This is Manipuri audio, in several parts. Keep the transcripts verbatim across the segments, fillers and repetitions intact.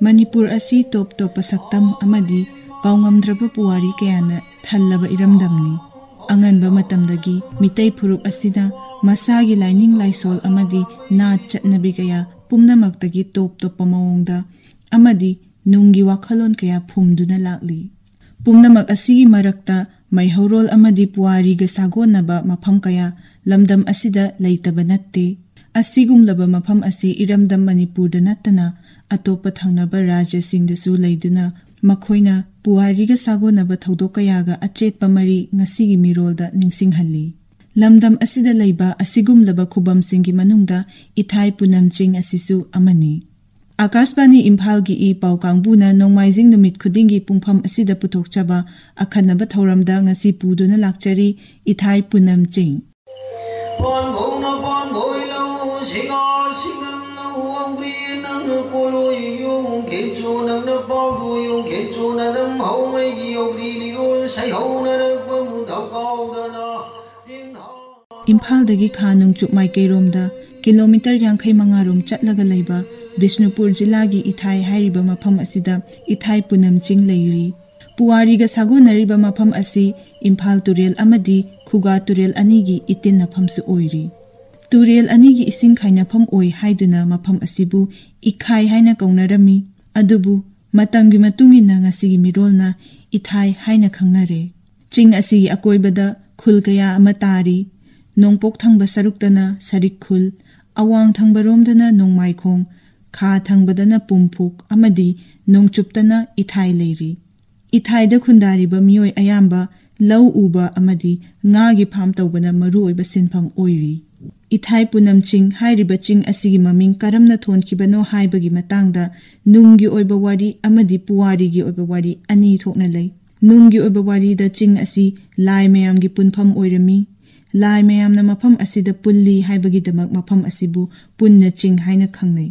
ꯃꯅꯤꯄꯨꯔ ꯑꯁꯤ ꯇꯣꯞ ꯇꯣꯞꯄ ꯁꯛꯇꯝ ꯑꯃꯗꯤ ꯀꯥꯎꯉꯝꯗ꯭ꯔꯕ ꯄꯨꯋꯥꯔꯤ ꯀꯌꯥꯅ ꯊꯜꯂꯕ ꯏꯔꯝꯗꯝꯅꯤ꯫ ꯑꯉꯟꯕ ꯃꯇꯝꯗꯒꯤ ꯃꯤꯇꯩ ꯐꯨꯔꯨꯞ ꯑꯁꯤꯅ ꯃꯁꯥꯒꯤ ꯂꯥꯏꯅꯤꯡ ꯂꯥꯏꯁꯣꯜ ꯑꯃꯗꯤ ꯅꯥꯠ ꯆꯠꯅꯕꯤ ꯀꯌꯥ ꯄꯨꯝꯅꯃꯛꯇꯒꯤ ꯇꯣꯞ ꯇꯣꯞꯄ ꯃꯑꯣꯡꯗ ꯑꯃꯗꯤ ꯅꯨꯡꯒꯤ ꯋꯥꯈꯜꯂꯣꯟ ꯀꯌꯥ ꯐꯨꯝꯗꯨꯅ ꯂꯥꯛꯂꯤ꯫ ꯄꯨꯝꯅꯃꯛ ꯑꯁꯤꯒꯤ ꯃꯔꯛꯇ ꯃꯩꯍꯧꯔꯣꯜ ꯑꯃꯗꯤ ꯄꯨꯋꯥꯔꯤꯒ ꯁꯥꯒꯣꯟꯅꯕ ꯃꯐꯝ ꯀꯌꯥ ꯂꯝꯗꯝ ꯑꯁꯤꯗ ꯂꯩꯇꯕ ꯅꯠꯇꯦ꯫ ꯑꯁꯤꯒꯨꯝꯂꯕ ꯃꯐꯝ ꯑꯁꯤ ꯏꯔꯝꯗꯝ ꯃꯅꯤꯄꯨꯔꯗ ꯅꯠꯇꯅ ꯑꯇꯣꯞꯄ ꯊꯪꯅꯕ ꯔꯥꯖ꯭ꯌꯁꯤꯡꯗꯁꯨ ꯂꯩꯗꯨꯅ ꯃꯈꯣꯏꯅ ꯄꯨꯋꯥꯔꯤꯒ ꯁꯥꯒꯣꯟꯅꯕ ꯊꯧꯗꯣꯛ ꯀꯌꯥꯒ ꯑꯆꯦꯠꯄ ꯃꯔꯤ ꯉꯁꯤꯒꯤ ꯃꯤꯔꯣꯜꯗ ꯅꯤꯡꯁꯤꯡꯍꯜꯂꯤ꯫ ꯂꯝꯗꯝ ꯑꯁꯤꯗ ꯂꯩꯕ ꯑꯁꯤꯒꯨꯝꯂꯕ ꯈꯨꯕꯝꯁꯤꯡꯒꯤ ꯃꯅꯨꯡꯗ ꯏꯊꯥꯏ ꯄꯨꯅꯝ ꯆꯤꯡ ꯑꯁꯤꯁꯨ ꯑꯃꯅꯤ꯫ ꯑꯥꯀꯥꯁꯕꯥꯅꯤ ꯏꯝꯐꯥꯜꯒꯤ ꯏ ꯄꯥꯎ ꯀꯥꯡꯕꯨꯅ ꯅꯣꯡꯃꯥꯏꯖꯤꯡ ꯅꯨꯃꯤꯠ ꯈꯨꯗꯤꯡꯒꯤ ꯄꯨꯡꯐꯝ ꯑꯁꯤꯗ ꯄꯨꯊꯣꯛꯆꯕ ꯑꯈꯟꯅꯕ ꯊꯧꯔꯝꯗ ꯉꯁꯤ ꯄꯨꯗꯨꯅ ꯂꯥꯛꯆꯔꯤ ꯏꯊꯥꯏ ꯄꯨꯅꯝ ꯆꯤꯡ꯫ ꯄꯥꯟꯐꯧꯅ ꯄꯥꯟꯐꯣꯏ ꯂꯧ, ꯁꯤꯒꯥ ꯁꯤꯡꯒꯝ ꯂꯧ, ꯍꯧꯒ꯭ꯔꯤ ꯅꯪꯅ ꯀꯣꯂꯣꯏ ꯌꯨꯝ, ꯈꯦꯟꯆꯨ ꯅꯪꯅ ꯄꯥꯎꯗꯨ ꯌꯨꯝ, ꯈꯦꯟꯆꯨ ꯅꯅꯝ ꯍꯧꯃꯩꯒꯤ ꯍꯧꯒ꯭ꯔꯤ ꯂꯤꯔꯣꯜ, ꯁꯩꯍꯧꯅꯔꯛꯄꯕꯨ ꯊꯧꯀꯥꯎꯗꯅ ꯇꯦꯡꯊꯥ ꯏꯝꯐꯥꯜꯗꯒꯤ ꯈꯥ ꯅꯣꯡꯆꯨꯞ ꯃꯥꯏꯀꯩꯔꯣꯝꯗ ꯀꯤꯂꯣꯃꯤꯇꯔ ꯌꯥꯡꯈꯩ ꯃꯉꯥ ꯔꯣꯝ ꯆꯠꯂꯒ ꯂꯩꯕ ꯕꯤꯁꯅꯨꯄꯨꯔ ꯖꯤꯂꯥꯒꯤ ꯏꯊꯥꯏ ꯍꯥꯏꯔꯤꯕ ꯃꯐꯝ ꯑꯁꯤꯗ ꯏꯊꯥꯏ ꯄꯨꯅꯝ ꯆꯤꯡ ꯂꯩꯔꯤ꯫ ꯄꯨꯋꯥꯔꯤꯒ ꯁꯥꯒꯣꯟꯅꯔꯤꯕ ꯃꯐꯝ ꯑꯁꯤ ꯏꯝꯐꯥꯜ ꯇꯨꯔꯦꯜ ꯑꯃꯗꯤ ꯈꯨꯒꯥ ꯇꯨꯔꯦꯜ ꯑꯅꯤꯒꯤ ꯏꯇꯤꯟꯅꯐꯝꯁꯨ ꯑꯣꯏꯔꯤ꯫ ꯇꯨꯔꯦꯜ ꯑꯅꯤꯒꯤ ꯏꯁꯤꯡ ꯈꯥꯏꯅꯐꯝ ꯑꯣꯏ ꯍꯥꯏꯗꯨꯅ ꯃꯐꯝ ꯑꯁꯤꯕꯨ ꯏꯈꯥꯏ ꯍꯥꯏꯅ ꯀꯧꯅꯔꯝꯃꯤ꯫ ꯑꯗꯨꯕꯨ ꯃꯇꯝꯒꯤ ꯃꯇꯨꯡ ꯏꯟꯅ ꯉꯁꯤꯒꯤ ꯃꯤꯔꯣꯜꯅ ꯏꯊꯥꯏ ꯍꯥꯏꯅ ꯈꯪꯅꯔꯦ꯫ ꯆꯤꯡ ꯑꯁꯤꯒꯤ ꯑꯀꯣꯏꯕꯗ ꯈꯨꯜ ꯀꯌꯥ ꯑꯃ ꯇꯥꯔꯤ꯫ ꯅꯣꯡꯄꯣꯛ ꯊꯪꯕ ꯁꯔꯨꯛꯇꯅ ꯁꯔꯤꯛ ꯈꯨꯜ, ꯑꯋꯥꯡ ꯊꯪꯕꯔꯣꯝꯗꯅ ꯅꯣꯡꯃꯥꯏꯈꯣꯡ, ꯈꯥ ꯊꯪꯕꯗꯅ ꯄꯨꯝꯐꯨꯛ ꯑꯃꯗꯤ ꯅꯣꯡꯆꯨꯞꯇꯅ ꯏꯊꯥꯏ ꯂꯩꯔꯤ꯫ ꯏꯊꯥꯏꯗ ꯈꯨꯟꯗꯥꯔꯤꯕ ꯃꯤꯑꯣꯏ ꯑꯌꯥꯝꯕ ꯂꯧ ꯎꯕ ꯑꯃꯗꯤ ꯉꯥꯒꯤ ꯐꯥꯝ ꯇꯧꯕꯅ ꯃꯔꯨꯑꯣꯏꯕ ꯁꯤꯟꯐꯝ ꯑꯣꯏꯔꯤ꯫ ꯏꯊꯥꯏ ꯄꯨꯅꯝ ꯆꯤꯡ ꯍꯥꯏꯔꯤꯕ ꯆꯤꯡ ꯑꯁꯤꯒꯤ ꯃꯃꯤꯡ ꯀꯔꯝꯅ ꯊꯣꯟꯈꯤꯕꯅꯣ ꯍꯥꯏꯕꯒꯤ ꯃꯇꯥꯡꯗ ꯅꯨꯡꯒꯤ ꯑꯣꯏꯕ ꯋꯥꯔꯤ ꯑꯃꯗꯤ ꯄꯨꯋꯥꯔꯤꯒꯤ ꯑꯣꯏꯕ ꯋꯥꯔꯤ ꯑꯅꯤ ꯊꯣꯛꯅ ꯂꯩ꯫ ꯅꯨꯡꯒꯤ ꯑꯣꯏꯕ ꯋꯥꯔꯤꯗ ꯆꯤꯡ ꯑꯁꯤ ꯂꯥꯏ ꯃꯌꯥꯝꯒꯤ ꯄꯨꯟꯐꯝ ꯑꯣꯏꯔꯝꯃꯤ꯫ ꯂꯥꯏ ꯃꯌꯥꯝꯅ ꯃꯐꯝ ꯑꯁꯤꯗ ꯄꯨꯜꯂꯤ ꯍꯥꯏꯕꯒꯤꯗꯃꯛ ꯃꯐꯝ ꯑꯁꯤꯕꯨ ꯄꯨꯟꯅ ꯆꯤꯡ ꯍꯥꯏꯅ ꯈꯪꯅꯩ꯫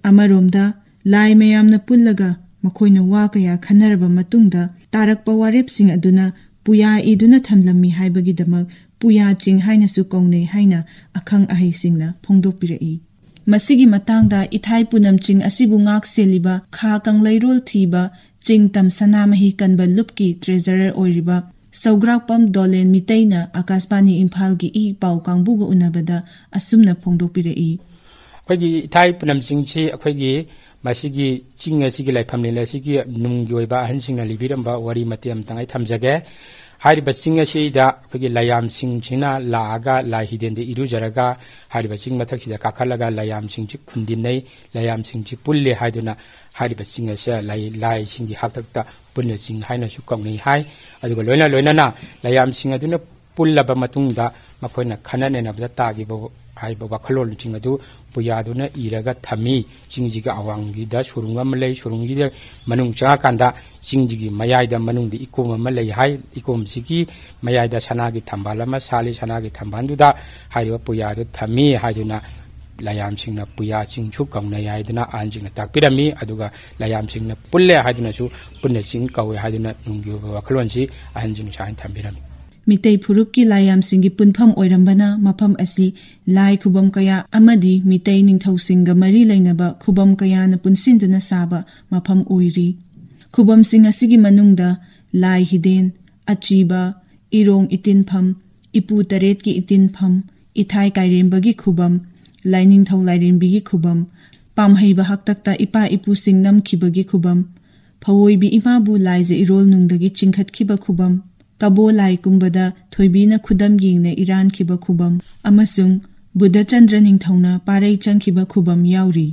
ꯑꯃꯔꯣꯝꯗ, ꯂꯥꯏ ꯃꯌꯥꯝꯅ ꯄꯨꯜꯂꯒ ꯃꯈꯣꯏꯅ ꯋꯥ ꯀꯌꯥ ꯈꯟꯅꯔꯕ ꯃꯇꯨꯡꯗ ꯇꯥꯔꯛꯄ ꯋꯥꯔꯦꯞꯁꯤꯡ ꯑꯗꯨꯅ ꯄꯨꯌꯥ ꯏꯗꯨꯅ ꯊꯝꯂꯝꯃꯤ ꯍꯥꯏꯕꯒꯤꯗꯃꯛ ꯄꯨꯌꯥ ꯆꯤꯡ ꯍꯥꯏꯅꯁꯨ ꯀꯧꯅꯩ ꯍꯥꯏꯅ ꯑꯈꯪ ꯑꯍꯩꯁꯤꯡꯅ ꯐꯣꯡꯗꯣꯛꯄꯤꯔꯛꯏ꯫ ꯃꯁꯤꯒꯤ ꯃꯇꯥꯡꯗ ꯏꯊꯥꯏ ꯄꯨꯅꯝ ꯆꯤꯡ ꯑꯁꯤꯕꯨ ꯉꯥꯛ ꯁꯦꯜꯂꯤꯕ ꯈꯥ ꯀꯪꯂꯩꯔꯣꯜ ꯊꯤꯕ ꯆꯤꯡ ꯇꯝ ꯁꯅꯥꯃꯍꯤ ꯀꯟꯕ ꯂꯨꯞꯀꯤ treasurer ꯑꯣꯏꯔꯤꯕ ꯁꯧꯒ꯭ꯔꯥꯛꯄꯝ ꯗꯣꯂꯦꯟ ꯃꯤꯇꯩꯅ ꯑꯀꯥꯁꯕꯥꯅꯤ ꯏꯝꯐꯥꯜꯒꯤ ꯏ ꯄꯥꯎ ꯀꯥꯡꯕꯨꯒ ꯎꯅꯕꯗ ꯑꯁꯨꯝꯅ ꯐꯣꯡꯗꯣꯛꯄꯤꯔꯛꯏ꯫ ꯑꯩꯈꯣꯏꯒꯤ ꯏꯊꯥꯏ ꯄꯨꯅꯝ ꯆꯤꯡꯁꯤ ꯑꯩꯈꯣꯏꯒꯤ ꯃꯁꯤꯒꯤ ꯆꯤꯡ ꯑꯁꯤꯒꯤ ꯂꯥꯏꯐꯝꯂꯦꯟ ꯑꯁꯤꯒꯤ ꯅꯨꯡꯒꯤ ꯑꯣꯏꯕ ꯑꯍꯟꯁꯤꯡꯅ ꯂꯤꯕꯤꯔꯝꯕ ꯋꯥꯔꯤ ꯃꯇꯦꯛ ꯑꯃꯇꯪ ꯑꯩ ꯊꯝꯖꯒꯦ꯫ ꯍꯥꯏꯔꯤꯕ ꯆꯤꯡ ꯑꯁꯤꯗ ꯑꯩꯈꯣꯏꯒꯤ ꯂꯥꯏꯌꯥꯝꯁꯤꯡꯁꯤꯅ ꯂꯥꯛꯑꯒ ꯂꯥꯏ ꯍꯤꯗꯦꯟꯗ ꯏꯔꯨꯖꯔꯒ ꯍꯥꯏꯔꯤꯕ ꯆꯤꯡ ꯃꯊꯛꯁꯤꯗ ꯀꯥꯈꯠꯂꯒ ꯂꯥꯏꯌꯥꯝꯁꯤꯡꯁꯤ ꯈꯨꯟꯗꯤꯟꯅꯩ, ꯂꯥꯏꯌꯥꯝꯁꯤꯡꯁꯤ ꯄꯨꯜꯂꯦ ꯍꯥꯏꯗꯨꯅ ꯍꯥꯏꯔꯤꯕ ꯆꯤꯡ ꯑꯁꯦ ꯂꯥꯏ-, ꯂꯥꯏꯁꯤꯡꯒꯤ ꯍꯥꯛꯇꯛꯇ ꯄꯨꯟꯅ ꯆꯤꯡ ꯍꯥꯏꯅꯁꯨ ꯀꯧꯅꯩ ꯍꯥꯏ꯫ ꯑꯗꯨꯒ ꯂꯣꯏꯅ ꯂꯣꯏꯅꯅ ꯂꯥꯏꯌꯥꯝꯁꯤꯡ ꯑꯗꯨꯅ ꯄꯨꯜꯂꯕ ꯃꯇꯨꯡꯗ ꯃꯈꯣꯏꯅ ꯈꯟꯅ ꯅꯩꯅꯕꯗ ꯇꯥꯈꯤꯕ ꯍꯥꯏꯕ ꯋꯥꯈꯜꯂꯣꯟꯁꯤꯡ ꯑꯗꯨ ꯄꯨꯌꯥꯗꯨꯅ ꯏꯔꯒ ꯊꯝꯃꯤ꯫ ꯆꯤꯡꯁꯤꯒꯤ ꯑꯋꯥꯡꯒꯤꯗ ꯁꯨꯔꯨꯡ ꯑꯃ ꯂꯩ, ꯁꯨꯔꯨꯡꯒꯤꯗ ꯃꯅꯨꯡ ꯆꯪꯉꯀꯥꯟꯗ ꯆꯤꯡꯁꯤꯒꯤ ꯃꯌꯥꯏꯗ ꯃꯅꯨꯡꯗ ꯏꯀꯣꯝ ꯑꯃ ꯂꯩ ꯍꯥꯏ꯫ ꯏꯀꯣꯝꯁꯤꯒꯤ ꯃꯌꯥꯏꯗ ꯁꯅꯥꯒꯤ ꯊꯝꯕꯥꯜ ꯑꯃ ꯁꯥꯠꯂꯤ, ꯁꯅꯥꯒꯤ ꯊꯝꯕꯥꯜꯗꯨꯗ ꯍꯥꯏꯔꯤꯕ ꯄꯨꯌꯥꯗꯨ ꯊꯝꯃꯤ ꯍꯥꯏꯗꯨꯅ ꯂꯥꯏꯌꯥꯝꯁꯤꯡꯅ ꯄꯨꯌꯥ ꯆꯤꯡꯁꯨ ꯀꯧꯅꯩ ꯍꯥꯏꯗꯨꯅ ꯑꯍꯟꯁꯤꯡꯅ ꯇꯥꯛꯄꯤꯔꯝꯃꯤ꯫ ꯑꯗꯨꯒ ꯂꯥꯏꯌꯥꯝꯁꯤꯡꯅ ꯄꯨꯜꯂꯦ ꯍꯥꯏꯗꯨꯅꯁꯨ ꯄꯨꯟꯅ ꯆꯤꯡ ꯀꯧꯏ ꯍꯥꯏꯗꯨꯅ ꯅꯨꯡꯒꯤ ꯑꯣꯏꯕ ꯋꯥꯈꯜꯂꯣꯟꯁꯤ ꯑꯍꯟꯁꯤꯡꯅ ꯁꯨꯃꯥꯏꯅ ꯊꯝꯕꯤꯔꯝꯃꯤ꯫ ꯃꯤꯇꯩ ꯐꯨꯔꯨꯞꯀꯤ ꯂꯥꯏꯌꯥꯝꯁꯤꯡꯒꯤ ꯄꯨꯟꯐꯝ ꯑꯣꯏꯔꯝꯕꯅ ꯃꯐꯝ ꯑꯁꯤ ꯂꯥꯏ ꯈꯨꯕꯝ ꯀꯌꯥ ꯑꯃꯗꯤ ꯃꯤꯇꯩ ꯅꯤꯡꯊꯧꯁꯤꯡꯒ ꯃꯔꯤ ꯂꯩꯅꯕ ꯈꯨꯕꯝ ꯀꯌꯥꯅ ꯄꯨꯟꯁꯤꯟꯗꯨꯅ ꯁꯥꯕ ꯃꯐꯝ ꯑꯣꯏꯔꯤ꯫ ꯈꯨꯕꯝꯁꯤꯡ ꯑꯁꯤꯒꯤ ꯃꯅꯨꯡꯗ ꯂꯥꯏ ꯍꯤꯗꯦꯟ, ꯑꯆꯤꯕ, ꯏꯔꯣꯡ ꯏꯇꯤꯟꯐꯝ, ꯏꯄꯨ ꯇꯔꯦꯠꯀꯤ ꯏꯇꯤꯟꯐꯝ, ꯏꯊꯥꯏ ꯀꯥꯏꯔꯦꯝꯕꯒꯤ ꯈꯨꯕꯝ, ꯂꯥꯏꯅꯤꯡꯊꯧ ꯂꯥꯏꯔꯦꯝꯕꯤꯒꯤ ꯈꯨꯕꯝ, ꯄꯥꯝꯍꯩꯕ ꯍꯥꯛꯇꯛꯇ ꯏꯄꯥ ꯏꯄꯨꯁꯤꯡ ꯅꯝꯈꯤꯕꯒꯤ ꯈꯨꯕꯝ, ꯐꯋꯣꯏꯕꯤ ꯏꯃꯥꯕꯨ ꯂꯥꯏꯖ ꯏꯔꯣꯜ ꯅꯨꯡꯗꯒꯤ ꯆꯤꯡꯈꯠꯈꯤꯕ ꯈꯨꯕꯝ, ꯀꯕꯣ ꯂꯥꯏ ꯀꯨꯝꯕꯗ ꯊꯣꯏꯕꯤꯅ ꯈꯨꯗꯝ ꯌꯦꯡꯅ ꯏꯔꯥꯟꯈꯤꯕ ꯈꯨꯕꯝ ꯑꯃꯁꯨꯡ ꯕꯨꯙꯆꯟꯗ꯭ꯔ ꯅꯤꯡꯊꯧꯅ ꯄꯥꯔꯩ ꯆꯪꯈꯤꯕ ꯈꯨꯕꯝ ꯌꯥꯎꯔꯤ꯫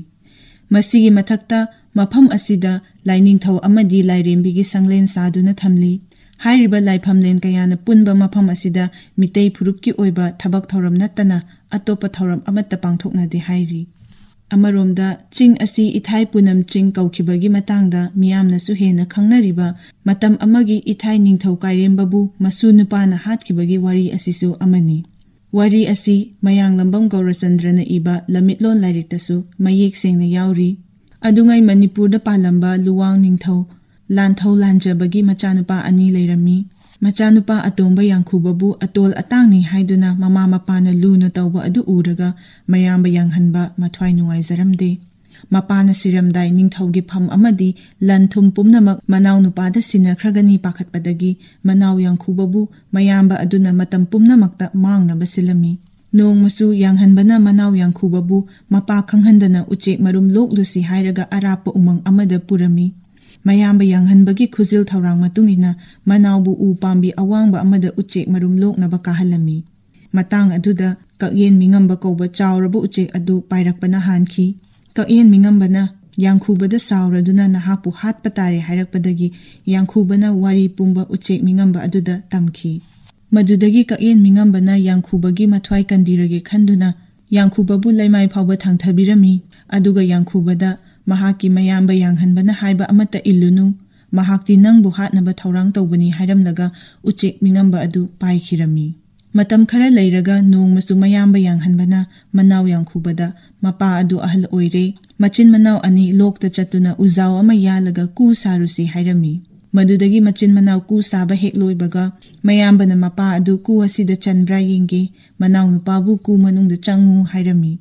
ꯃꯁꯤꯒꯤ ꯃꯊꯛꯇ ꯃꯐꯝ ꯑꯁꯤꯗ ꯂꯥꯏꯅꯤꯡꯊꯧ ꯑꯃꯗꯤ ꯂꯥꯏꯔꯦꯝꯕꯤꯒꯤ ꯁꯪꯂꯦꯟ ꯁꯥꯗꯨꯅ ꯊꯝꯂꯤ꯫ ꯍꯥꯏꯔꯤꯕ ꯂꯥꯏꯐꯝꯂꯦꯟ ꯀꯌꯥꯅ ꯄꯨꯟꯕ ꯃꯐꯝ ꯑꯁꯤꯗ ꯃꯤꯇꯩ ꯐꯨꯔꯨꯞꯀꯤ ꯑꯣꯏꯕ ꯊꯕꯛ ꯊꯧꯔꯝ ꯅꯠꯇꯅ ꯑꯇꯣꯞꯄ ꯊꯧꯔꯝ ꯑꯃꯠꯇ ꯄꯥꯡꯊꯣꯛꯅꯗꯦ ꯍꯥꯏꯔꯤ꯫ ꯑꯃꯔꯣꯝꯗ ꯆꯤꯡ ꯑꯁꯤ ꯏꯊꯥꯏ ꯄꯨꯅꯝ ꯆꯤꯡ ꯀꯧꯈꯤꯕꯒꯤ ꯃꯇꯥꯡꯗ ꯃꯤꯌꯥꯝꯅꯁꯨ ꯍꯦꯟꯅ ꯈꯪꯅꯔꯤꯕ ꯃꯇꯝ ꯑꯃꯒꯤ ꯏꯊꯥꯏ ꯅꯤꯡꯊꯧ ꯀꯥꯏꯔꯦꯝꯕꯕꯨ ꯃꯁꯨ ꯅꯨꯄꯥꯅ ꯍꯥꯠꯈꯤꯕꯒꯤ ꯋꯥꯔꯤ ꯑꯁꯤꯁꯨ ꯑꯃꯅꯤ꯫ ꯋꯥꯔꯤ ꯑꯁꯤ ꯃꯌꯥꯡꯂꯝꯕꯝ ꯒꯧꯔꯆꯟꯗ꯭ꯔꯅ ꯏꯕ ꯂꯝꯃꯤꯠꯂꯣꯟ ꯂꯥꯏꯔꯤꯛꯇꯁꯨ ꯃꯌꯦꯛ ꯁꯦꯡꯅ ꯌꯥꯎꯔꯤ꯫ ꯑꯗꯨꯉꯩ ꯃꯅꯤꯄꯨꯔꯗ ꯄꯥꯜꯂꯝꯕ ꯂꯨꯋꯥꯡ ꯅꯤꯡꯊꯧ ꯂꯥꯟꯊꯧ ꯂꯥꯟꯖꯕꯒꯤ ꯃꯆꯥꯅꯨꯄꯥ ꯑꯅꯤ ꯂꯩꯔꯝꯃꯤ꯫ ꯃꯆꯥꯅꯨꯄꯥ ꯑꯇꯣꯝꯕ ꯌꯥꯡꯈꯨꯕꯕꯨ ꯑꯇꯣꯜ ꯑꯇꯥꯡꯅꯤ ꯍꯥꯏꯗꯨꯅ ꯃꯃꯥ ꯃꯄꯥꯅ ꯂꯨꯅ ꯇꯧꯕ ꯑꯗꯨ ꯎꯔꯒ ꯃꯌꯥꯝꯕ ꯌꯥꯡꯍꯟꯕ ꯃꯊ꯭ꯋꯥꯏ ꯅꯨꯡꯉꯥꯏꯖꯔꯝꯗꯦ꯫ ꯃꯄꯥꯅ ꯁꯤꯔꯝꯗꯥꯏ ꯅꯤꯡꯊꯧꯒꯤ ꯐꯝ ꯑꯃꯗꯤ ꯂꯟ ꯊꯨꯝ ꯄꯨꯝꯅꯃꯛ ꯃꯅꯥꯎꯅꯨꯄꯥꯗ ꯁꯤꯟꯅꯈ꯭ꯔꯒꯅꯤ ꯄꯥꯈꯠꯄꯗꯒꯤ ꯃꯅꯥꯎ ꯌꯥꯡꯈꯨꯕꯕꯨ ꯃꯌꯥꯝꯕ ꯑꯗꯨꯅ ꯃꯇꯝ ꯄꯨꯝꯅꯃꯛꯇ ꯃꯥꯡꯅꯕ ꯁꯤꯜꯂꯝꯃꯤ꯫ ꯅꯣꯡꯃꯁꯨ ꯌꯥꯡꯍꯟꯕꯅ ꯃꯅꯥꯎ ꯌꯥꯡꯈꯨꯕꯕꯨ ꯃꯄꯥ ꯈꯪꯍꯟꯗꯅ ꯎꯆꯦꯛ ꯃꯔꯨꯝ ꯂꯣꯛꯂꯨꯁꯤ ꯍꯥꯏꯔꯒ ꯑꯔꯥꯞꯄ ꯎꯃꯪ ꯑꯃꯗ ꯄꯨꯔꯝꯃꯤ꯫ ꯃꯌꯥꯝꯕ ꯌꯥꯡꯍꯟꯕꯒꯤ ꯈꯨꯖꯤꯜ ꯊꯧꯔꯥꯡ ꯃꯇꯨꯡ ꯏꯟꯅ ꯃꯅꯥꯎꯕꯨ ꯎ ꯄꯥꯝꯕꯤ ꯑꯋꯥꯡꯕ ꯑꯃꯗ ꯎꯆꯦꯛ ꯃꯔꯨꯝ ꯂꯣꯛꯅꯕ ꯀꯥꯍꯜꯂꯝꯃꯤ꯫ ꯃꯇꯥꯡ ꯑꯗꯨꯗ ꯀꯛꯌꯦꯟ ꯃꯤꯉꯝꯕ ꯀꯧꯕ ꯆꯥꯎꯔꯕ ꯎꯆꯦꯛ ꯑꯗꯨ ꯄꯥꯏꯔꯛꯄꯅ ꯍꯥꯟꯈꯤ꯫ ꯀꯛꯌꯦꯟ ꯃꯤꯉꯝꯕꯅ ꯌꯥꯡꯈꯨꯕꯗ ꯁꯥꯎꯔꯗꯨꯅ ꯅꯍꯥꯛꯄꯨ ꯍꯥꯠꯄ ꯇꯥꯔꯦ ꯍꯥꯏꯔꯛꯄꯗꯒꯤ ꯌꯥꯡꯈꯨꯕꯅ ꯋꯥꯔꯤ ꯄꯨꯝꯕ ꯎꯆꯦꯛ ꯃꯤꯉꯝꯕ ꯑꯗꯨꯗ ꯇꯝꯈꯤ꯫ ꯃꯗꯨꯗꯒꯤ ꯀꯛꯌꯦꯟ ꯃꯤꯉꯝꯕꯅ ꯌꯥꯡꯈꯨꯕꯒꯤ ꯃꯊ꯭ꯋꯥꯏ ꯀꯟꯕꯤꯔꯒꯦ ꯈꯟꯗꯨꯅ ꯌꯥꯡꯈꯨꯕꯕꯨ ꯂꯩꯃꯥꯏ ꯐꯥꯎꯕ ꯊꯥꯡꯊꯕꯤꯔꯝꯃꯤ꯫ ꯑꯗꯨꯒ ꯌꯥꯡꯈꯨꯕꯗ ꯃꯍꯥꯛꯀꯤ ꯃꯌꯥꯝꯕ ꯌꯥꯡꯍꯟꯕꯅ ꯍꯥꯏꯕ ꯑꯃꯠꯇ ꯏꯜꯂꯨꯅꯨ, ꯃꯍꯥꯛꯇꯤ ꯅꯪꯕꯨ ꯍꯥꯠꯅꯕ ꯊꯧꯔꯥꯡ ꯇꯧꯕꯅꯤ ꯍꯥꯏꯔꯝꯂꯒ ꯎꯆꯦꯛ ꯃꯤꯉꯝꯕ ꯑꯗꯨ ꯄꯥꯏꯈꯤꯔꯝꯃꯤ꯫ ꯃꯇꯝ ꯈꯔ ꯂꯩꯔꯒ ꯅꯣꯡꯃꯁꯨ ꯃꯌꯥꯝꯕ ꯌꯥꯡꯍꯟꯕꯅ ꯃꯅꯥꯎ ꯌꯥꯡꯈꯨꯕꯗ ꯃꯄꯥ ꯑꯗꯨ ꯑꯍꯜ ꯑꯣꯏꯔꯦ, ꯃꯆꯤꯟ ꯃꯅꯥꯎ ꯑꯅꯤ ꯂꯣꯛꯇ ꯆꯠꯇꯨꯅ ꯎꯖꯥꯎ ꯑꯃ ꯌꯥꯜꯂꯒ ꯀꯨ ꯁꯥꯔꯨꯁꯤ ꯍꯥꯏꯔꯝꯃꯤ꯫ ꯃꯗꯨꯗꯒꯤ ꯃꯆꯤꯟ ꯃꯅꯥꯎ ꯀꯨ ꯁꯥꯕ ꯍꯦꯛ ꯂꯣꯏꯕꯒ ꯃꯌꯥꯝꯕꯅ ꯃꯄꯥ ꯑꯗꯨ ꯀꯨ ꯑꯁꯤꯗ ꯆꯟꯕ꯭ꯔꯥ ꯌꯦꯡꯒꯦ, ꯃꯅꯥꯎꯅꯨꯄꯥꯕꯨ ꯀꯨ ꯃꯅꯨꯡꯗ ꯆꯪꯉꯨ ꯍꯥꯏꯔꯝꯃꯤ꯫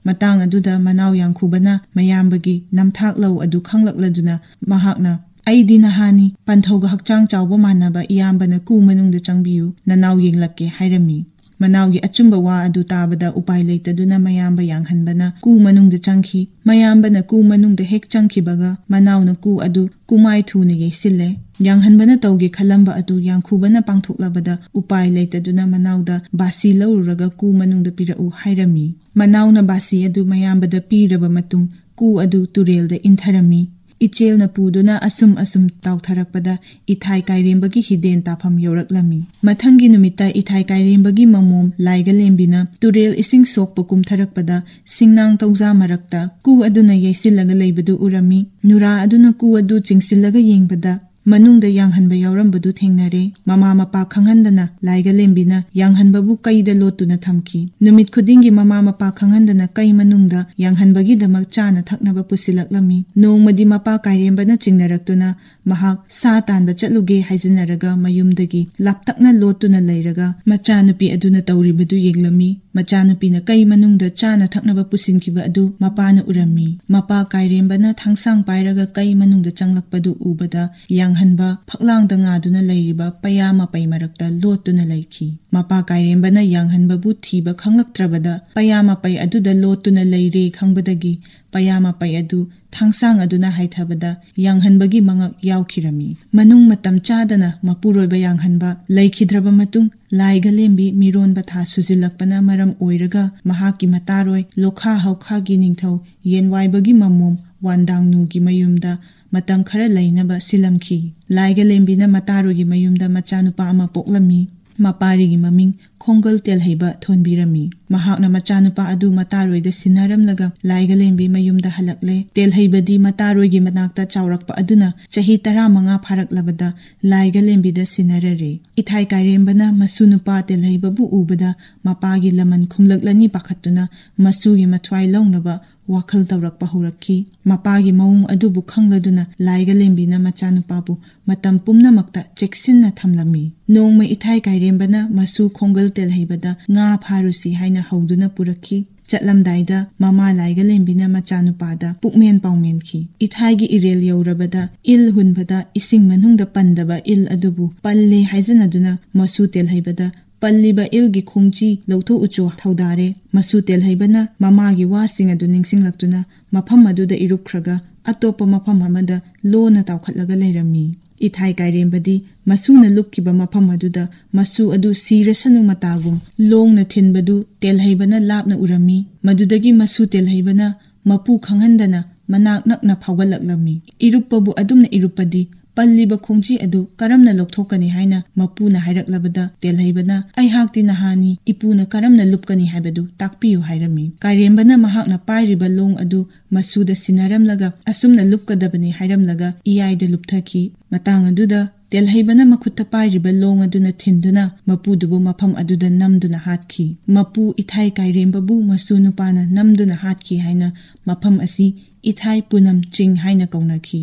ꯃꯇꯥꯡ ꯑꯗꯨꯗ ꯃꯅꯥꯎ ꯌꯥꯡꯈꯨꯕꯅ ꯃꯌꯥꯝꯕꯒꯤ ꯅꯝꯊꯥꯛ ꯂꯧ ꯑꯗꯨ ꯈꯪꯂꯛꯂꯗꯨꯅ ꯃꯍꯥꯛꯅ, "ꯑꯩꯗꯤ ꯅꯍꯥꯅꯤ, ꯄꯟꯊꯧꯒ ꯍꯛꯆꯥꯡ ꯆꯥꯎꯕ ꯃꯥꯟꯅꯕ ꯏꯌꯥꯝꯕꯅ ꯀꯨ ꯃꯅꯨꯡꯗ ꯆꯪꯕꯤꯌꯨ, ꯅꯅꯥꯎ ꯌꯦꯡꯂꯛꯀꯦ" ꯍꯥꯏꯔꯝꯃꯤ꯫ ꯃꯅꯥꯎꯒꯤ ꯑꯆꯨꯝꯕ ꯋꯥ ꯑꯗꯨ ꯇꯥꯕꯗ ꯎꯄꯥꯏ ꯂꯩꯇꯗꯨꯅ ꯃꯌꯥꯝꯕ ꯌꯥꯡꯍꯟꯕꯅ ꯀꯨ ꯃꯅꯨꯡꯗ ꯆꯪꯈꯤ꯫ ꯃꯌꯥꯝꯕꯅ ꯀꯨ ꯃꯅꯨꯡꯗ ꯍꯦꯛ ꯆꯪꯈꯤꯕꯒ ꯃꯅꯥꯎꯅ ꯀꯨ ꯑꯗꯨ ꯀꯨꯃꯥꯏ ꯊꯨꯅ ꯌꯩꯁꯤꯜꯂꯦ꯫ ꯌꯥꯡꯍꯟꯕꯅ ꯇꯧꯒꯦ ꯈꯜꯂꯝꯕ ꯑꯗꯨ ꯌꯥꯡꯈꯨꯕꯅ ꯄꯥꯡꯊꯣꯛꯂꯕꯗ ꯎꯄꯥꯏ ꯂꯩꯇꯗꯨꯅ ꯃꯅꯥꯎꯗ ꯕꯥꯁꯤ ꯂꯧꯔꯨꯔꯒ ꯀꯨ ꯃꯅꯨꯡꯗ ꯄꯤꯔꯛꯎ ꯍꯥꯏꯔꯝꯃꯤ꯫ ꯃꯅꯥꯎꯅ ꯕꯥꯁꯤ ꯑꯗꯨ ꯃꯌꯥꯝꯕꯗ ꯄꯤꯔꯕ ꯃꯇꯨꯡ ꯀꯨ ꯑꯗꯨ ꯇꯨꯔꯦꯜꯗ ꯏꯟꯊꯔꯝꯃꯤ꯫ ꯏꯆꯦꯜꯅ ꯄꯨꯗꯨꯅ ꯑꯁꯨꯝ ꯑꯁꯨꯝ ꯇꯥꯎꯊꯔꯛꯄꯗ ꯏꯊꯥꯏ ꯀꯥꯏꯔꯦꯝꯕꯒꯤ ꯍꯤꯗꯦꯟ ꯇꯥꯐꯝ ꯌꯧꯔꯛꯂꯝꯃꯤ꯫ ꯃꯊꯪꯒꯤ ꯅꯨꯃꯤꯠꯇ ꯏꯊꯥꯏ ꯀꯥꯏꯔꯦꯝꯕꯒꯤ ꯃꯃꯣꯝ ꯂꯥꯏꯒꯂꯦꯝꯕꯤꯅ ꯇꯨꯔꯦꯜ ꯏꯁꯤꯡ ꯁꯣꯛꯄ ꯀꯨꯝꯊꯔꯛꯄꯗ ꯁꯤꯡꯅꯥꯡ ꯇꯧꯖꯥ ꯃꯔꯛꯇ ꯀꯨ ꯑꯗꯨꯅ ꯌꯩꯁꯤꯜꯂꯒ ꯂꯩꯕꯗꯨ ꯎꯔꯝꯃꯤ꯫ ꯅꯨꯔꯥ ꯑꯗꯨꯅ ꯀꯨ ꯑꯗꯨ ꯆꯤꯡꯁꯤꯜꯂꯒ ꯌꯦꯡꯕꯗ ꯃꯅꯨꯡꯗ ꯌꯥꯡꯍꯟꯕ ꯌꯥꯎꯔꯝꯕꯗꯨ ꯊꯦꯡꯅꯔꯦ꯫ ꯃꯃꯥ ꯃꯄꯥ ꯈꯪꯍꯟꯗꯅ ꯂꯥꯏꯒꯂꯦꯝꯕꯤꯅ ꯌꯥꯡꯍꯟꯕꯕꯨ ꯀꯩꯗ ꯂꯣꯠꯇꯨꯅ ꯊꯝꯈꯤ꯫ ꯅꯨꯃꯤꯠ ꯈꯨꯗꯤꯡꯒꯤ ꯃꯃꯥ ꯃꯄꯥ ꯈꯪꯍꯟꯗꯅ ꯀꯩ ꯃꯅꯨꯡꯗ ꯌꯥꯡꯍꯟꯕꯒꯤꯗꯃꯛ ꯆꯥꯅ ꯊꯛꯅꯕ ꯄꯨꯁꯤꯜꯂꯛꯂꯝꯃꯤ꯫ ꯅꯣꯡꯃꯗꯤ ꯃꯄꯥ ꯀꯥꯏꯔꯦꯝꯕꯅ ꯆꯤꯡꯅꯔꯛꯇꯨꯅ ꯃꯍꯥꯛ ꯁꯥ ꯇꯥꯟꯕ ꯆꯠꯂꯨꯒꯦ ꯍꯥꯏꯖꯤꯟꯅꯔꯒ ꯃꯌꯨꯝꯗꯒꯤ ꯂꯥꯞꯇꯛꯅ ꯂꯣꯠꯇꯨꯅ ꯂꯩꯔꯒ ꯃꯆꯥꯅꯨꯄꯤ ꯑꯗꯨꯅ ꯇꯧꯔꯤꯕꯗꯨ ꯌꯦꯡꯂꯝꯃꯤ꯫ ꯃꯆꯥꯅꯨꯄꯤꯅ ꯀꯩ ꯃꯅꯨꯡꯗ ꯆꯥꯅ ꯊꯛꯅꯕ ꯄꯨꯁꯤꯟꯈꯤꯕ ꯑꯗꯨ ꯃꯄꯥꯅ ꯎꯔꯝꯃꯤ꯫ ꯃꯄꯥ ꯀꯥꯏꯔꯦꯝꯕꯅ ꯊꯥꯡꯁꯥꯡ ꯄꯥꯏꯔꯒ ꯀꯩ ꯃꯅꯨꯡꯗ ꯆꯪꯂꯛꯄꯗꯨ ꯎꯕꯗ ꯌꯥꯡꯍꯟꯕ ꯐꯛꯂꯥꯡꯗ ꯉꯥꯗꯨꯅ ꯂꯩꯔꯤꯕ ꯄꯌꯥ ꯃꯄꯩ ꯃꯔꯛꯇ ꯂꯣꯠꯇꯨꯅ ꯂꯩꯈꯤ꯫ ꯃꯄꯥ ꯀꯥꯏꯔꯦꯝꯕꯅ ꯌꯥꯡꯍꯟꯕꯕꯨ ꯊꯤꯕ ꯈꯪꯂꯛꯇ꯭ꯔꯕꯗ ꯄꯌꯥ ꯃꯄꯩ ꯑꯗꯨꯗ ꯂꯣꯠꯇꯨꯅ ꯂꯩꯔꯦ ꯈꯪꯕꯗꯒꯤ ꯄꯌꯥ ꯃꯄꯩ ꯑꯗꯨ ꯊꯥꯡꯁꯥꯡ ꯑꯗꯨꯅ ꯍꯥꯏꯊꯕꯗ ꯌꯥꯡꯍꯟꯕꯒꯤ ꯃꯉꯛ ꯌꯥꯎꯈꯤꯔꯝꯃꯤ꯫ ꯃꯅꯨꯡ ꯃꯇꯝ ꯆꯥꯗꯅ ꯃꯄꯨꯔꯣꯏꯕ ꯌꯥꯡꯍꯟꯕ ꯂꯩꯈꯤꯗ꯭ꯔꯕ ꯃꯇꯨꯡ ꯂꯥꯏꯒꯂꯦꯝꯕꯤ ꯃꯤꯔꯣꯟꯕ ꯊꯥ ꯁꯨꯖꯤꯜꯂꯛꯄꯅ ꯃꯔꯝ ꯑꯣꯏꯔꯒ ꯃꯍꯥꯛꯀꯤ ꯃꯇꯥꯔꯣꯏ ꯂꯣꯈꯥ ꯍꯧꯈꯥꯒꯤ ꯅꯤꯡꯊꯧ ꯌꯦꯟꯋꯥꯏꯕꯒꯤ ꯃꯃꯣꯝ ꯋꯥꯟꯗꯥꯡꯅꯨꯒꯤ ꯃꯌꯨꯝꯗ ꯃꯇꯝ ꯈꯔ ꯂꯩꯅꯕ ꯁꯤꯜꯂꯝꯈꯤ꯫ ꯂꯥꯏꯒꯂꯦꯝꯕꯤꯅ ꯃꯇꯥꯔꯣꯏꯒꯤ ꯃꯌꯨꯝꯗ ꯃꯆꯥꯅꯨꯄꯥ ꯑꯃ ꯄꯣꯛꯂꯝꯃꯤ꯫ ꯃꯄꯥꯔꯤꯒꯤ ꯃꯃꯤꯡ ꯈꯣꯡꯒꯜ ꯇꯦꯜꯍꯩꯕ ꯊꯣꯟꯕꯤꯔꯝꯃꯤ꯫ ꯃꯍꯥꯛꯅ ꯃꯆꯥꯅꯨꯄꯥ ꯑꯗꯨ ꯃꯇꯥꯔꯣꯏꯗ ꯁꯤꯟꯅꯔꯝꯂꯒ ꯂꯥꯏꯒꯂꯦꯝꯕꯤ ꯃꯌꯨꯝꯗ ꯍꯜꯂꯛꯂꯦ꯫ ꯇꯦꯜꯍꯩꯕꯗꯤ ꯃꯇꯥꯔꯣꯏꯒꯤ ꯃꯅꯥꯛꯇ ꯆꯥꯎꯔꯛꯄ ꯑꯗꯨꯅ ꯆꯍꯤ ꯇꯔꯥꯃꯉꯥ ꯐꯥꯔꯛꯂꯕꯗ ꯂꯥꯏꯒꯂꯦꯝꯕꯤꯗ ꯁꯤꯟꯅꯔꯔꯦ꯫ ꯏꯊꯥꯏ ꯀꯥꯏꯔꯦꯝꯕꯅ ꯃꯁꯨ ꯅꯨꯄꯥ ꯇꯦꯜꯍꯩꯕꯕꯨ ꯎꯕꯗ ꯃꯄꯥꯒꯤ ꯂꯃꯟ ꯈꯨꯝꯂꯛꯂꯅꯤ ꯄꯥꯈꯠꯇꯨꯅ ꯃꯁꯨꯒꯤ ꯃꯊ꯭ꯋꯥꯏ ꯂꯧꯅꯕ ꯋꯥꯈꯜ ꯇꯧꯔꯛꯄ ꯍꯧꯔꯛꯈꯤ꯫ ꯃꯄꯥꯒꯤ ꯃꯑꯣꯡ ꯑꯗꯨꯕꯨ ꯈꯪꯂꯗꯨꯅ ꯂꯥꯏꯒꯂꯦꯝꯕꯤꯅ ꯃꯆꯥꯅꯨꯄꯥꯕꯨ ꯃꯇꯝ ꯄꯨꯝꯅꯃꯛꯇ ꯆꯦꯛꯁꯤꯟꯅ ꯊꯝꯂꯝꯃꯤ꯫ ꯅꯣꯡꯃ ꯏꯊꯥꯏ ꯀꯥꯏꯔꯦꯝꯕꯅ ꯃꯁꯨ ꯈꯣꯡꯒꯜ ꯇꯦꯜꯍꯩꯕꯗ ꯉꯥ ꯐꯥꯔꯨꯁꯤ ꯍꯥꯏꯅ ꯍꯧꯗꯨꯅ ꯄꯨꯔꯛꯈꯤ꯫ ꯆꯠꯂꯝꯗꯥꯏꯗ ꯃꯃꯥ ꯂꯥꯏꯒꯂꯦꯝꯕꯤꯅ ꯃꯆꯥꯅꯨꯄꯥꯗ ꯄꯨꯛꯃꯦꯟ ꯄꯥꯎꯃꯦꯟꯈꯤ꯫ ꯏꯊꯥꯏꯒꯤ ꯏꯔꯦꯜ ꯌꯧꯔꯕꯗ ꯏꯜ ꯍꯨꯟꯕꯗ ꯏꯁꯤꯡ ꯃꯅꯨꯡꯗ ꯄꯟꯗꯕ ꯏꯜ ꯑꯗꯨꯕꯨ ꯄꯜꯂꯦ ꯍꯥꯏꯖꯅꯗꯨꯅ ꯃꯁꯨ ꯇꯦꯜꯍꯩꯕꯗ ꯄꯜꯂꯤꯕ ꯏꯜꯒꯤ ꯈꯣꯡꯆꯤ ꯂꯧꯊꯣꯛꯎꯆꯣ ꯊꯧꯗꯥꯔꯦ꯫ ꯃꯁꯨ ꯇꯦꯜꯍꯩꯕꯅ ꯃꯃꯥꯒꯤ ꯋꯥꯁꯤꯡ ꯑꯗꯨ ꯅꯤꯡꯁꯤꯡꯂꯛꯇꯨꯅ ꯃꯐꯝ ꯑꯗꯨꯗ ꯏꯔꯨꯞꯈ꯭ꯔꯒ ꯑꯇꯣꯞꯄ ꯃꯐꯝ ꯑꯃꯗ ꯂꯣꯟꯅ ꯇꯥꯎꯈꯠꯂꯒ ꯂꯩꯔꯝꯃꯤ꯫ ꯏꯊꯥꯏ ꯀꯥꯏꯔꯦꯝꯕꯗꯤ ꯃꯁꯨꯅ ꯂꯨꯞꯈꯤꯕ ꯃꯐꯝ ꯑꯗꯨꯗ ꯃꯁꯨ ꯑꯗꯨ ꯁꯤꯔꯁꯅꯨ ꯃꯇꯥꯒꯨꯝ ꯂꯣꯡꯅ ꯊꯤꯟꯕꯗꯨ ꯇꯦꯜꯍꯩꯕꯅ ꯂꯥꯞꯅ ꯎꯔꯝꯃꯤ꯫ ꯃꯗꯨꯗꯒꯤ ꯃꯁꯨ ꯇꯦꯜꯍꯩꯕꯅ ꯃꯄꯨ ꯈꯪꯍꯟꯗꯅ ꯃꯅꯥꯛ ꯅꯛꯅ ꯐꯥꯎꯒꯠꯂꯛꯂꯝꯃꯤ꯫ ꯏꯔꯨꯞꯄꯕꯨ ꯑꯗꯨꯝꯅ ꯏꯔꯨꯞꯄꯗꯤ ꯄꯜꯂꯤꯕ ꯈꯣꯡꯖꯤ ꯑꯗꯨ ꯀꯔꯝꯅ ꯂꯧꯊꯣꯛꯀꯅꯤ ꯍꯥꯏꯅ ꯃꯄꯨꯅ ꯍꯥꯏꯔꯛꯂꯕꯗ, ꯇꯦꯜꯍꯩꯕꯅ, "ꯑꯩꯍꯥꯛꯇꯤ ꯅꯍꯥꯅꯤ, ꯏꯄꯨꯅ ꯀꯔꯝꯅ ꯂꯨꯞꯀꯅꯤ ꯍꯥꯏꯕꯗꯨ ꯇꯥꯛꯄꯤꯌꯨ" ꯍꯥꯏꯔꯝꯃꯤ꯫ ꯀꯥꯏꯔꯦꯝꯕꯅ ꯃꯍꯥꯛꯅ ꯄꯥꯏꯔꯤꯕ ꯂꯣꯡ ꯑꯗꯨ ꯃꯁꯨꯗ ꯁꯤꯟꯅꯔꯝꯂꯒ, ꯑꯁꯨꯝꯅ ꯂꯨꯞꯀꯗꯕꯅꯤ ꯍꯥꯏꯔꯝꯂꯒ, ꯏꯌꯥꯏꯗ ꯂꯨꯞꯊꯈꯤ꯫ ꯃꯇꯥꯡ ꯑꯗꯨꯗ ꯇꯦꯜꯍꯩꯕꯅ ꯃꯈꯨꯠꯇ ꯄꯥꯏꯔꯤꯕ ꯂꯣꯡ ꯑꯗꯨꯅ ꯊꯤꯟꯗꯨꯅ ꯃꯄꯨꯗꯨꯕꯨ ꯃꯐꯝ ꯑꯗꯨꯗ ꯅꯝꯗꯨꯅ ꯍꯥꯠꯈꯤ꯫ ꯃꯄꯨ ꯏꯊꯥꯏ ꯀꯥꯏꯔꯦꯝꯕꯕꯨ ꯃꯁꯨ ꯅꯨꯄꯥꯅ ꯅꯝꯗꯨꯅ ꯍꯥꯠꯈꯤ ꯍꯥꯏꯅ ꯃꯐꯝ ꯑꯁꯤ ꯏꯊꯥꯏ ꯄꯨꯅꯝ ꯆꯤꯡ ꯍꯥꯏꯅ ꯀꯧꯅꯈꯤ꯫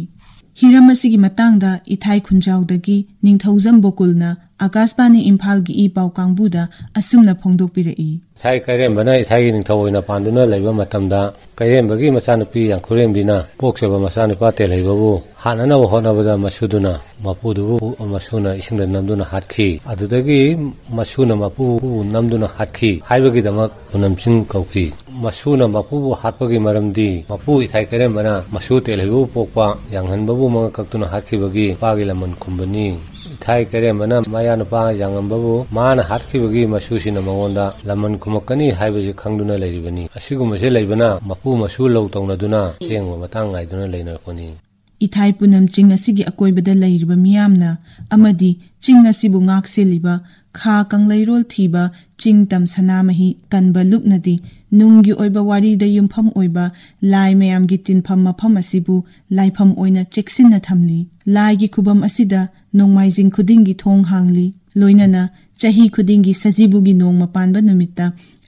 ꯍꯤꯔꯝ ꯑꯁꯤꯒꯤ ꯃꯇꯥꯡꯗ ꯏꯊꯥꯏ ꯈꯨꯟꯖꯥꯎꯗꯒꯤ ꯅꯤꯡꯊꯧꯖꯝ ꯕꯣꯀꯨꯜꯅ ꯑꯀꯥꯁꯕꯥꯅꯤ ꯏꯝꯐꯥꯜꯒꯤ ꯏ ꯄꯥꯎ ꯀꯥꯡꯕꯨꯗ ꯑꯁꯨꯝꯅ ꯐꯣꯡꯗꯣꯛꯄꯤꯔꯛꯏ꯫ ꯏꯊꯥꯏ ꯀꯥꯏꯔꯦꯝꯕꯅ ꯏꯊꯥꯏꯒꯤ ꯅꯤꯡꯊꯧ ꯑꯣꯏꯅ ꯄꯥꯟꯗꯨꯅ ꯂꯩꯕ ꯃꯇꯝꯗ, ꯀꯥꯏꯔꯦꯝꯕꯒꯤ ꯃꯆꯥꯅꯨꯄꯤ ꯌꯥꯡꯈꯨꯔꯦꯝꯕꯤꯅ ꯄꯣꯛꯆꯕ ꯃꯆꯥꯅꯨꯄꯥ ꯇꯦꯜꯍꯩꯕꯕꯨ ꯍꯥꯠꯅꯅꯕ ꯍꯣꯠꯅꯕꯗ ꯃꯁꯨꯗꯨꯅ ꯃꯄꯨꯗꯨꯕꯨ ꯃꯁꯨꯅ ꯏꯁꯤꯡꯗ ꯅꯝꯗꯨꯅ ꯍꯥꯠꯈꯤ꯫ ꯑꯗꯨꯗꯒꯤ ꯃꯁꯨꯅ ꯃꯄꯨꯕꯨ ꯅꯝꯗꯨꯅ ꯍꯥꯠꯈꯤ ꯍꯥꯏꯕꯒꯤꯗꯃꯛ ꯄꯨꯅꯝꯆꯤꯡ ꯀꯧꯈꯤ꯫ ꯃꯁꯨꯅ ꯃꯄꯨꯕꯨ ꯍꯥꯠꯄꯒꯤ ꯃꯔꯝꯗꯤ ꯃꯄꯨ ꯏꯊꯥꯏ ꯀꯥꯏꯔꯦꯝꯕꯅ ꯃꯁꯨ ꯇꯦꯜꯍꯩꯕꯕꯨ ꯄꯣꯛꯄ ꯌꯥꯡꯍꯟꯕꯕꯨ ꯃꯉꯛ ꯀꯛꯇꯨꯅ ꯍꯥꯠꯈꯤꯕꯒꯤ ꯃꯄꯥꯒꯤ ꯂꯃꯟ ꯈꯨꯝꯕꯅꯤ꯫ ꯏꯊꯥꯏ ꯀꯥꯏꯔꯦꯝꯕꯅ ꯃꯌꯥꯅꯨꯄꯥ ꯌꯥꯡꯉꯝꯕꯕꯨ ꯃꯥꯅ ꯍꯥꯠꯈꯤꯕꯒꯤ ꯃꯁꯨꯁꯤꯅ ꯃꯉꯣꯟꯗ ꯂꯃꯟ ꯈꯨꯝꯃꯛꯀꯅꯤ ꯍꯥꯏꯕꯁꯤ ꯈꯪꯗꯨꯅ ꯂꯩꯔꯤꯕꯅꯤ꯫ ꯑꯁꯤꯒꯨꯝꯕꯁꯦ ꯂꯩꯕꯅ ꯃꯄꯨ ꯃꯁꯨ ꯂꯧ ꯇꯧꯅꯗꯨꯅ ꯑꯁꯦꯡꯕ ꯃꯇꯥꯡ ꯉꯥꯏꯗꯨꯅ ꯂꯩꯅꯔꯛꯄꯅꯤ꯫ ꯏꯊꯥꯏ ꯄꯨꯅꯝ ꯆꯤꯡ ꯑꯁꯤꯒꯤ ꯑꯀꯣꯏꯕꯗ ꯂꯩꯔꯤꯕ ꯃꯤꯌꯥꯝꯅ ꯑꯃꯗꯤ ꯆꯤꯡ ꯑꯁꯤꯕꯨ ꯉꯥꯛ ꯁꯦꯜꯂꯤꯕ ꯈꯥ ꯀꯪꯂꯩꯔꯣꯜ ꯊꯤꯕ ꯆꯤꯡ ꯇꯝ ꯁꯅꯥꯃꯍꯤ ꯀꯟꯕ ꯂꯨꯞꯅꯗꯤ ꯅꯨꯡꯒꯤ ꯑꯣꯏꯕ ꯋꯥꯔꯤꯗ ꯌꯨꯝꯐꯝ ꯑꯣꯏꯕ ꯂꯥꯏ ꯃꯌꯥꯝꯒꯤ ꯇꯤꯟꯐꯝ ꯃꯐꯝ ꯑꯁꯤꯕꯨ ꯂꯥꯏꯐꯝ ꯑꯣꯏꯅ ꯆꯦꯛꯁꯤꯟꯅ ꯊꯝꯂꯤ꯫ ꯂꯥꯏꯒꯤ ꯈꯨꯕꯝ ꯑꯁꯤꯗ ꯅꯣꯡꯃꯥꯏꯖꯤꯡ ꯈꯨꯗꯤꯡꯒꯤ ꯊꯣꯡ ꯍꯥꯡꯂꯤ꯫ ꯂꯣꯏꯅꯅ ꯆꯍꯤ ꯈꯨꯗꯤꯡꯒꯤ ꯁꯖꯤꯕꯨꯒꯤ ꯅꯣꯡꯃ ꯄꯥꯟꯕ ꯅꯨꯃꯤꯠꯇ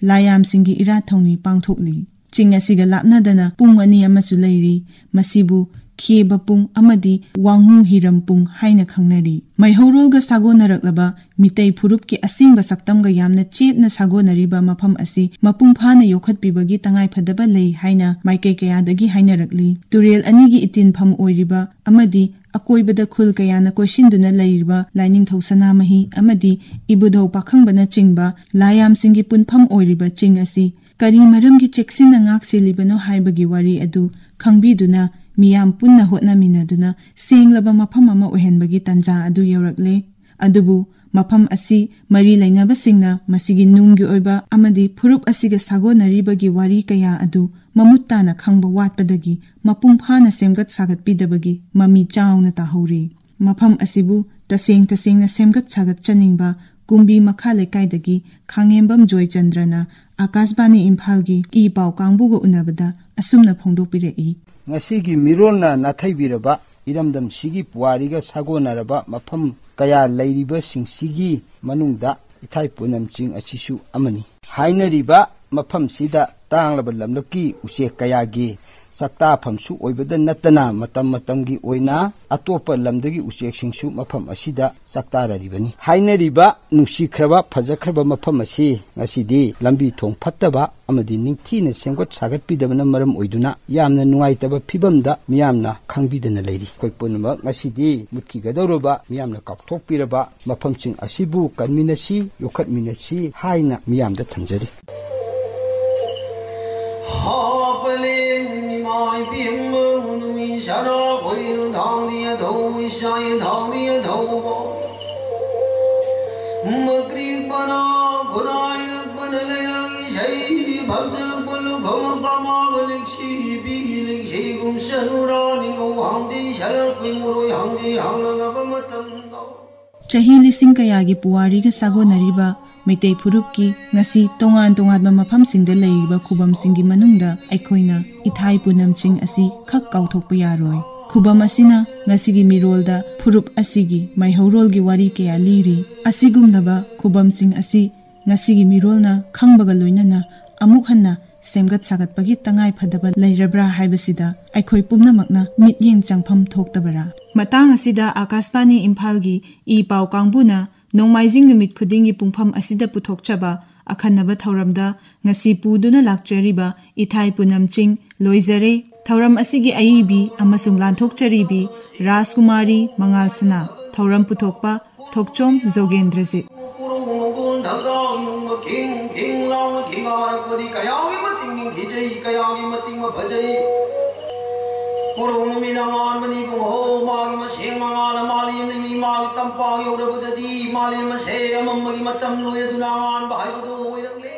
ꯂꯥꯏꯌꯥꯝꯁꯤꯡꯒꯤ ꯏꯔꯥꯠ ꯊꯧꯅꯤ ꯄꯥꯡꯊꯣꯛꯂꯤ꯫ ꯆꯤꯡ ꯑꯁꯤꯒ ꯂꯥꯞꯅꯗꯅ ꯄꯨꯡ ꯑꯅꯤ ꯑꯃꯁꯨ ꯂꯩꯔꯤ꯫ ꯃꯁꯤꯕꯨ ꯈꯦꯕ ꯄꯨꯡ ꯑꯃꯗꯤ ꯋꯥꯉꯨ ꯍꯤꯔꯝ ꯄꯨꯡ ꯍꯥꯏꯅ ꯈꯪꯅꯔꯤ꯫ ꯃꯩꯍꯧꯔꯣꯜꯒ ꯁꯥꯒꯣꯟꯅꯔꯛꯂꯕ ꯃꯤꯇꯩ ꯐꯨꯔꯨꯞꯀꯤ ꯑꯁꯦꯡꯕ ꯁꯛꯇꯝꯒ ꯌꯥꯝꯅ ꯆꯦꯠꯅ ꯁꯥꯒꯣꯟꯅꯔꯤꯕ ꯃꯐꯝ ꯑꯁꯤ ꯃꯄꯨꯡ ꯐꯥꯅ ꯌꯣꯛꯈꯠꯄꯤꯕꯒꯤ ꯇꯉꯥꯏꯐꯗꯕ ꯂꯩ ꯍꯥꯏꯅ ꯃꯥꯏꯀꯩ ꯀꯌꯥꯗꯒꯤ ꯍꯥꯏꯅꯔꯛꯂꯤ꯫ ꯇꯨꯔꯦꯜ ꯑꯅꯤꯒꯤ ꯏꯇꯤꯟꯐꯝ ꯑꯣꯏꯔꯤꯕ ꯑꯃꯗꯤ ꯑꯀꯣꯏꯕꯗ ꯈꯨꯜ ꯀꯌꯥꯅ ꯀꯣꯏꯁꯤꯟꯗꯨꯅ ꯂꯩꯔꯤꯕ ꯂꯥꯏꯅꯤꯡꯊꯧ ꯁꯅꯥꯃꯍꯤ ꯑꯃꯗꯤ ꯏꯕꯨꯙꯧ ꯄꯥꯈꯪꯕꯅꯆꯤꯡꯕ ꯂꯥꯏꯌꯥꯝꯁꯤꯡꯒꯤ ꯄꯨꯟꯐꯝ ꯑꯣꯏꯔꯤꯕ ꯆꯤꯡ ꯑꯁꯤ ꯀꯔꯤ ꯃꯔꯝꯒꯤ ꯆꯦꯛꯁꯤꯟꯅ ꯉꯥꯛꯁꯦꯜꯂꯤꯕꯅꯣ ꯍꯥꯏꯕꯒꯤ ꯋꯥꯔꯤ ꯑꯗꯨ ꯈꯪꯕꯤꯗꯨꯅ ꯃꯤꯌꯥꯝ ꯄꯨꯟꯅ ꯍꯣꯠꯅꯃꯤꯟꯅꯗꯨꯅ ꯁꯦꯡꯂꯕ ꯃꯐꯝ ꯑꯃ ꯑꯣꯏꯍꯟꯕꯒꯤ ꯇꯥꯟꯖꯥ ꯑꯗꯨ ꯌꯧꯔꯛꯂꯦ꯫ ꯑꯗꯨꯕꯨ ꯃꯐꯝ ꯑꯁꯤ ꯃꯔꯤ ꯂꯩꯅꯕꯁꯤꯡꯅ ꯃꯁꯤꯒꯤ ꯅꯨꯡꯒꯤ ꯑꯣꯏꯕ ꯑꯃꯗꯤ ꯐꯨꯔꯨꯞ ꯑꯁꯤꯒ ꯁꯥꯒꯣꯟꯅꯔꯤꯕꯒꯤ ꯋꯥꯔꯤ ꯀꯌꯥ ꯑꯗꯨ ꯃꯃꯨꯠ ꯇꯥꯅ ꯈꯪꯕ ꯋꯥꯠꯄꯗꯒꯤ ꯃꯄꯨꯡ ꯐꯥꯅ ꯁꯦꯝꯒꯠ ꯁꯥꯒꯠꯄꯤꯗꯕꯒꯤ ꯃꯃꯤ ꯆꯥꯎꯅ ꯇꯥꯍꯧꯔꯤ꯫ ꯃꯐꯝ ꯑꯁꯤꯕꯨ ꯇꯁꯦꯡ ꯇꯁꯦꯡꯅ ꯁꯦꯝꯒꯠ ꯁꯥꯒꯠꯆꯅꯤꯡꯕ ꯀꯨꯝꯕꯤ ꯃꯈꯥ ꯂꯩꯀꯥꯏꯗꯒꯤ ꯈꯥꯉꯦꯝꯕꯝ ꯖꯣꯏꯆꯟꯗ꯭ꯔꯅ ꯑꯀꯥꯁꯕꯥꯅꯤ ꯏꯝꯐꯥꯜꯒꯤ ꯏ ꯄꯥꯎ ꯀꯥꯡꯕꯨꯒ ꯎꯅꯕꯗ ꯑꯁꯨꯝꯅ ꯐꯣꯡꯗꯣꯛꯄꯤꯔꯛꯏ꯫ ꯉꯁꯤꯒꯤ ꯃꯤꯔꯣꯜꯅ ꯅꯥꯊꯩꯕꯤꯔꯕ ꯏꯔꯝꯗꯝꯁꯤꯒꯤ ꯄꯨꯋꯥꯔꯤꯒ ꯁꯥꯒꯣꯟꯅꯔꯕ ꯃꯐꯝ ꯀꯌꯥ ꯂꯩꯔꯤꯕꯁꯤꯡꯁꯤꯒꯤ ꯃꯅꯨꯡꯗ ꯏꯊꯥꯏ ꯄꯣꯏꯅꯝ ꯆꯤꯡ ꯑꯁꯤꯁꯨ ꯑꯃꯅꯤ꯫ ꯍꯥꯏꯅꯔꯤꯕ ꯃꯐꯝꯁꯤꯗ ꯇꯥꯡꯂꯕ ꯂꯝꯂꯛꯀꯤ ꯎꯆꯦꯛ ꯀꯌꯥꯒꯤ ꯆꯥꯛꯇꯥꯐꯝꯁꯨ ꯑꯣꯏꯕꯗ ꯅꯠꯇꯅ, ꯃꯇꯝ ꯃꯇꯝꯒꯤ ꯑꯣꯏꯅ ꯑꯇꯣꯞꯄ ꯂꯝꯗꯒꯤ ꯎꯆꯦꯛꯁꯤꯡꯁꯨ ꯃꯐꯝ ꯑꯁꯤꯗ ꯆꯥꯛꯇꯥꯔꯔꯤꯕꯅꯤ꯫ ꯍꯥꯏꯅꯔꯤꯕ ꯅꯨꯡꯁꯤꯈ꯭ꯔꯕ, ꯐꯖꯈ꯭ꯔꯕ ꯃꯐꯝ ꯑꯁꯤ ꯉꯁꯤꯗꯤ ꯂꯝꯕꯤ ꯊꯣꯡ ꯐꯠꯇꯕ ꯑꯃꯗꯤ ꯅꯤꯡꯊꯤꯅ ꯁꯦꯝꯒꯠ ꯁꯥꯒꯠꯄꯤꯗꯕꯅ ꯃꯔꯝ ꯑꯣꯏꯗꯨꯅ ꯌꯥꯝꯅ ꯅꯨꯡꯉꯥꯏꯇꯕ ꯐꯤꯕꯝꯗ ꯃꯤꯌꯥꯝꯅ ꯈꯪꯕꯤꯗꯅ ꯂꯩꯔꯤ꯫ ꯑꯩꯈꯣꯏ ꯄꯨꯝꯅꯃꯛ ꯉꯁꯤꯗꯤ ꯃꯨꯠꯈꯤꯒꯗꯧꯔꯕ, ꯃꯤꯌꯥꯝꯅ ꯀꯥꯎꯊꯣꯛꯄꯤꯔꯕ ꯃꯐꯝꯁꯤꯡ ꯑꯁꯤꯕꯨ ꯀꯟꯃꯤꯟꯅꯁꯤ, ꯌꯣꯛꯈꯠꯃꯤꯟꯅꯁꯤ ꯍꯥꯏꯅ ꯃꯤꯌꯥꯝꯗ ꯊꯝꯖꯔꯤ꯫ ꯍꯥꯞꯄꯂꯦꯟ ꯏꯃꯥ ꯏꯕꯦꯝꯃ ꯅꯨꯃꯤ ꯁꯅꯥ ꯈꯣꯏꯔꯦꯜ ꯊꯥꯡꯗꯤ ꯑꯊꯧꯕ ꯏꯁꯥ ꯊꯥꯡꯗꯤ ꯑꯊꯧꯕ꯫ ꯃꯀ꯭ꯔꯤꯛꯄꯅ ꯈꯨꯔꯥꯏꯔꯛꯄꯅ ꯂꯩꯔꯛ ꯏꯁꯩ ꯐꯝꯖꯛꯄ ꯂꯨꯈꯝ ꯄꯥꯃꯥꯕ ꯂꯤꯛꯁꯤ ꯄꯤꯒꯤ ꯂꯤꯛꯁꯤꯒꯨꯝ ꯁꯅꯨꯔꯥ ꯅꯤꯡꯉꯧ ꯍꯥꯡꯖꯩ ꯁꯂꯛꯄꯩ ꯃꯣꯔꯣꯏ ꯍꯥꯡꯖꯩ ꯍꯥꯡꯂꯛꯂꯕ ꯃꯇꯝꯗ꯫ ꯆꯍꯤ ꯂꯤꯁꯤꯡ ꯀꯌꯥꯒꯤ ꯄꯨꯋꯥꯔꯤꯒ ꯁꯥꯒꯣꯟꯅꯔꯤꯕ ꯃꯩꯇꯩ ꯐꯨꯔꯨꯞꯀꯤ ꯉꯁꯤ ꯇꯣꯉꯥꯟ ꯇꯣꯉꯥꯟꯕ ꯃꯐꯝꯁꯤꯡꯗ ꯂꯩꯔꯤꯕ ꯈꯨꯕꯝꯁꯤꯡꯒꯤ ꯃꯅꯨꯡꯗ ꯑꯩꯈꯣꯏꯅ ꯏꯊꯥꯏ ꯄꯨꯅꯝ ꯆꯤꯡ ꯑꯁꯤ ꯈꯛ ꯀꯥꯎꯊꯣꯛꯄ ꯌꯥꯔꯣꯏ꯫ ꯈꯨꯕꯝ ꯑꯁꯤꯅ ꯉꯁꯤꯒꯤ ꯃꯤꯔꯣꯜꯗ ꯐꯨꯔꯨꯞ ꯑꯁꯤꯒꯤ ꯃꯩꯍꯧꯔꯣꯜꯒꯤ ꯋꯥꯔꯤ ꯀꯌꯥ ꯂꯤꯔꯤ꯫ ꯑꯁꯤꯒꯨꯝꯂꯕ ꯈꯨꯕꯝꯁꯤꯡ ꯑꯁꯤ ꯉꯁꯤꯒꯤ ꯃꯤꯔꯣꯜꯅ ꯈꯪꯕꯒ ꯂꯣꯏꯅꯅ ꯑꯃꯨꯛ ꯍꯟꯅ ꯁꯦꯝꯒꯠ ꯁꯥꯒꯠꯄꯒꯤ ꯇꯉꯥꯏ ꯐꯗꯕ ꯂꯩꯔꯕ꯭ꯔꯥ ꯍꯥꯏꯕꯁꯤꯗ ꯑꯩꯈꯣꯏ ꯄꯨꯝꯅꯃꯛꯅ ꯃꯤꯠꯌꯦꯡ ꯆꯪꯐꯝ ꯊꯣꯛꯇꯕꯔꯥ? ꯃꯇꯥꯡ ꯑꯁꯤꯗ ꯑꯀꯥꯁꯕꯥꯅꯤ ꯏꯝꯐꯥꯜꯒꯤ ꯏ ꯄꯥꯎ ꯀꯥꯡꯕꯨꯅ ꯅꯣꯡꯃꯥꯏꯖꯤꯡ ꯅꯨꯃꯤꯠ ꯈꯨꯗꯤꯡꯒꯤ ꯄꯨꯡꯐꯝ ꯑꯁꯤꯗ ꯄꯨꯊꯣꯛꯆꯕ ꯑꯈꯟꯅꯕ ꯊꯧꯔꯝꯗ ꯉꯁꯤ ꯄꯨꯗꯨꯅ ꯂꯥꯛꯆꯔꯤꯕ ꯏꯊꯥꯏ ꯄꯨꯅꯝ ꯆꯤꯡ ꯂꯣꯏꯖꯔꯦ꯫ ꯊꯧꯔꯝ ꯑꯁꯤꯒꯤ ꯑꯏꯕꯤ ꯑꯃꯁꯨꯡ ꯂꯥꯟꯊꯣꯛꯆꯔꯤꯕꯤ ꯔꯥꯖꯀꯨꯃꯥꯔꯤ ꯃꯉꯥꯜ ꯁꯅꯥ꯫ ꯊꯧꯔꯝ ꯄꯨꯊꯣꯛꯄ ꯊꯣꯛꯆꯣꯝ ꯖꯣꯒꯦꯟꯗ꯭ꯔꯖꯤꯠ꯫ ꯀꯣꯔꯧ ꯅꯨꯃꯤꯠ ꯑꯉꯥꯟꯕꯅꯤ ꯄꯨꯡꯍꯣ ꯃꯥꯒꯤ ꯃꯁꯦꯡ ꯃꯉꯥꯜꯅ ꯃꯥꯂꯦꯝꯗ ꯃꯤ ꯃꯥꯒꯤ ꯇꯝꯄꯥꯛ ꯌꯧꯔꯕꯗꯗꯤ ꯃꯥꯂꯦꯝ ꯑꯁꯦ ꯑꯃꯝꯕꯒꯤ ꯃꯇꯝ ꯂꯣꯏꯔꯗꯨꯅ ꯑꯉꯥꯟꯕ ꯍꯥꯏꯕꯗꯨ ꯑꯣꯏꯔꯛꯂꯦ꯫